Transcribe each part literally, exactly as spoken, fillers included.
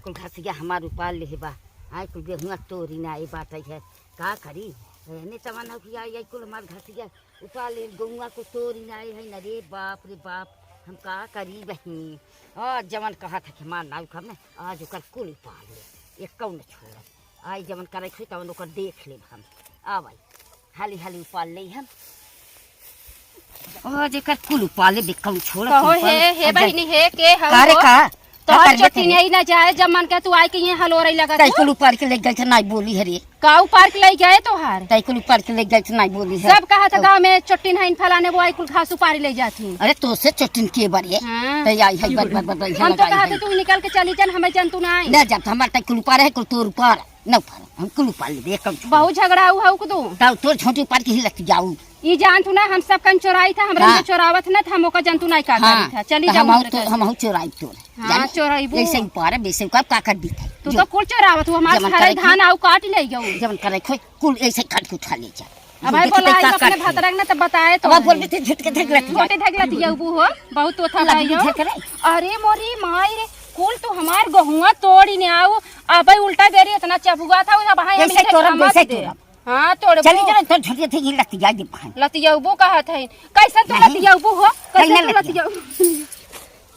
कुल घसिया हमार उपार लेहे बा। आय, कुल गेहुआ तोरी ना आए बाटइ है। का करी? एने तवन हो कि आई, आई कुल हमार घसिया उपार ले, गहुआ को तोरी ना आए है न रे बाप रे बाप। हम का करी बहिनी? आज जवन कहा था कि हमार नाव कम ना, आज ओकर कुल उपार ले, एक्कौ न छोड़ब। आई जवन करे खोई तवन ओकर देख लेब हम। आव आई, हाली हाली उपार ले हम। ओ, जेकर कुल उपाले बेकम छोड़ कहो, कुल हे, हे अब जाए। बहिनी, हे, के हऊ का रे, हो? का? तोहर का करबे चोटिन तनी? यही ना जाए, जब मन के तू आए के ये हलोरई लगा तै तू। कुल उपार के ले गए थे, नाई बोली हरे। का उपार के ले गए तोहार? तै कुल उपार के ले गए थे, नाई बोली है। सब कहा था अब गाँव में चोटिन है, फलाने वो आई कुल घास उपारी ले जाती। अरे, तो से चोटिन के बारे? हाँ। तै आई है, बर, बर, बर, बर, हम तो लगाई कहा है। थे तू निकल के चली जान, हमें जन तू ना आई। ना जा, हमार तै कुल उपार है, कुल तोर उपार। ना उपार, हम कुल उपार लेबे, कम छोड़। बहुत झगड़ा हुआ हऊ को तू। तब तोर छोटी उपार के ही लत जाऊ। ई जानतू ना, हम सब कन चोराई था, हमरे हाँ। में चोरावत ना था, हम ओका जानतू ना का हाँ, करी था। चली तो जाऊ हम हमरे तो, घर। हम हऊ चोराई तोर। हाँ, जानी? चोराइबू। ऐसे ही पारे, वैसे का, का कर दी था? तू जो तो कुल चोरावत, तू हमार जवन सारा करे धान खोई। आऊ काट ले गऊ। जवन करे खोई, कुल ऐसे काट के उठा ले जा। अब भाई बोल के बोला, का अपने करती? भतरक ना तो बताए तो अब बोल है। देते झूठ के धक लती। झूठे धक लती जाऊ बू हो, बहुत तो था लगी भाई हो। झक रे। अरे मोरी माई रे, कुल तो हमार गहुआ तोड़ी ने आऊ, अब उल्टा बेरी इतना चबुआ था, अब भाई हम ऐसे इनके तोरब, थमा वैसे दे। तोरब। हाँ, तोड़बू। चली चलो, तो झूठे थे, ये लतिया दे भाई। लतियौबू कहत है। कैसे तू नहीं। लतियौबू हो? कैसे कैसे तू लतिया? लतियौ-,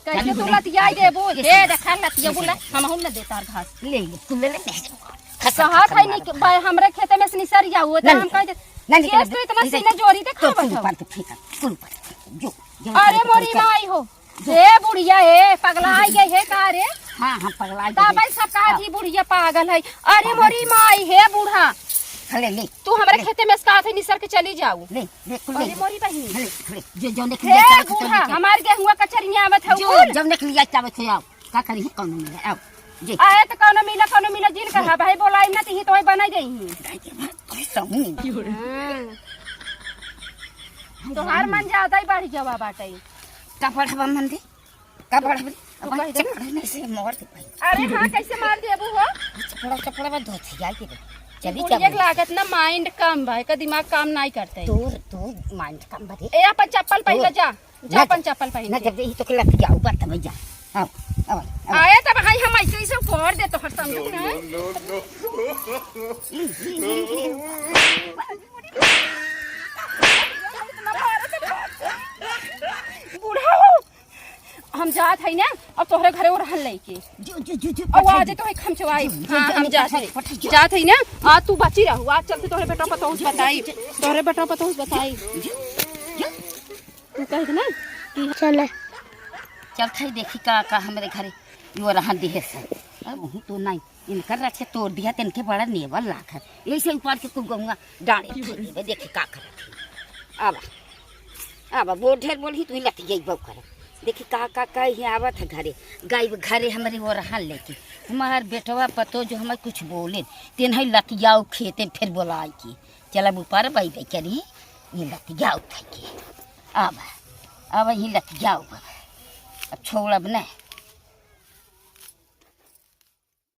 कैसे चली तू बोले। लतिया देबू? ये ए, सब देखा लतियौबू ये ला, सब। हम हम न देता घास। ले ले, तू ले ले, ले। खसा कहत खसा है मार नी कि खा। भाई, हमरे खेते में से निसर जाऊ, तो ना हम निकल। कह दे, ना निकल, ये तो इतना इधर सीना जोरी देखा तो कुल बचाओ। ऊपर के फेंका, कुल ऊपर के फेंका। जो, जो अरे ऊपर के मोरी फेंका। माई हो, हे बुढ़िया, हे पगला आई गई है का रे? हाँ, हाँ, पगला आई गई। तब सब कहा थी बुढ़िया पागल है। अरे मोरी माई, हे बूढ़ा, ले, ले, तू हमारे ले। खेते में से कहा थे निसर के चली जाऊ। ले, ले, ले। अरे मोरी बहिनी। ले, ले, जो, जो निकल हे जाए, बूढ़ा, चल निकल। हमार गेहुआ कचरिया आवत है जो, ऊपर। जो निकल जाए, चावल से आओ। का करी है, कौनो मिले, आओ। जी। आए तो कौनो मिला, कौनो मिला, जिन कहा भाई बोलाई ना, तो ही तो बना गई ही। कोई समूह। हाँ। तोहार मन ज्यादा ही बढ़ गवा बाटे। का बढ़ावा मन दे? का बढ़ावा? तू अब कह दे। चपड़ा में से मार दे भाई। अरे हाँ, कैसे मार दे अबू हो? चपड़ा, चपड़ा में धोती जाए के बे। चली बुढ़िया के लागत ना mind कम बा, एकर दिमाग काम नाई करते। तोर, तोर mind कम बा रे। ए, अपन चप्पल पहन ले तोर। जा। जा ना, अपन चप्पल पहन ना, के। जब यही तो के लतियाऊ बात में जा। आओ, आओ, आओ। आए तब भाई हम ऐसे ही सब कर दे तोहर समझ ना। बूढ़ा हो। हम जात है ना, अब तोहरे घरे वो रहन लेके। जो, जो, जो, जो, और पठाई आज दे। तो है खमचवाई। जो, जो, हाँ, जो, हम जो, जात पठाई, है। पठाई, जो। जात है ना, आज तू बची रहू, आज चलते तोहरे बेटा पतोह से बताई, जो, जो, तोहरे बेटा पतोह से बताई। जो, जो। तू कह दे ना कि चल। चल खाई देखी का, का हमरे घरे यो रहन दिहे सन। अब वही तो नहीं, इनकर रखे तोड़ दिया, त इनके बड़ा नेवल लागत। यही से ऊपर के कुल गौवा डांड़े फांदे में, देखी का करत है। अब, अब वो ढेर बोलही, तू लतियैबो करे। देखी का, का, का ही आवत है घरे। गई घरे हमरे वो रहन लेके। हमार बेटवा पतो जो हमें कुछ बोले, तेन है लतियाऊ खेते फिर बोलाई के। चल अब ऊपर बैठे करी, ये लतियाऊ खाई के। अब, अब ये लतियाऊ अब। अब छोड़ब न।